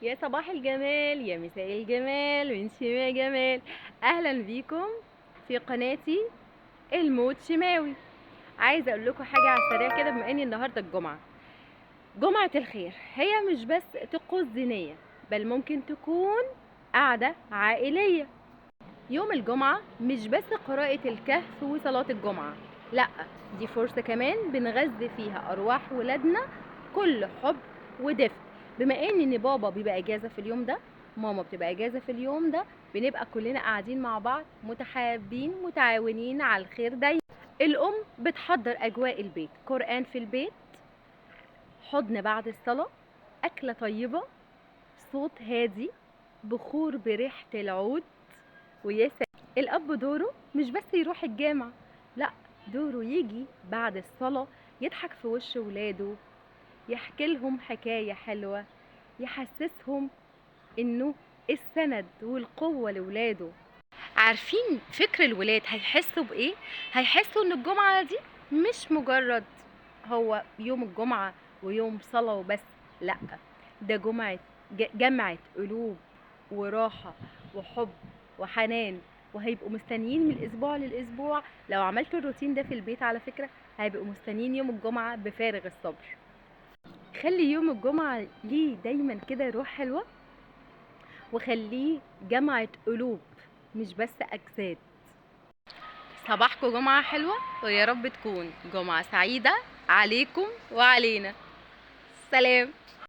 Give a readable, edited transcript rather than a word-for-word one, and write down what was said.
يا صباح الجمال، يا مساء الجمال، من شيماء جمال. اهلا بيكم في قناتي الموت شيماوي. عايزه اقول لكم حاجة على السريع كده، بما اني النهارده الجمعة، جمعه الخير، هي مش بس طقوس دينية، بل ممكن تكون قعدة عائلية. يوم الجمعة مش بس قراءة الكهف وصلاة الجمعة، لا، دي فرصة كمان بنغذي فيها ارواح ولادنا كل حب ودفء. بما ان بابا بيبقى اجازه في اليوم ده، ماما بتبقى اجازه في اليوم ده، بنبقى كلنا قاعدين مع بعض متحابين متعاونين على الخير دايما. الام بتحضر اجواء البيت، قران في البيت، حضن بعد الصلاة، اكله طيبة، صوت هادي، بخور بريحه العود، ويا سلام. الاب دوره مش بس يروح الجامع، لا، دوره يجي بعد الصلاة يضحك في وش ولاده، يحكي لهم حكاية حلوة، يحسسهم انه السند والقوة لولاده. عارفين فكر الولاد هيحسوا بايه؟ هيحسوا ان الجمعة دي مش مجرد هو يوم الجمعة ويوم صلاة وبس، لا، ده جمعة، جمعة قلوب وراحة وحب وحنان، وهيبقوا مستنيين من الاسبوع للاسبوع. لو عملتوا الروتين ده في البيت على فكرة هيبقوا مستنيين يوم الجمعة بفارغ الصبر. خلي يوم الجمعة ليه دايما كده روح حلوة، وخليه جمعة قلوب مش بس أجساد. صباحكم جمعة حلوة، ويا رب تكون جمعة سعيدة عليكم وعلينا. سلام.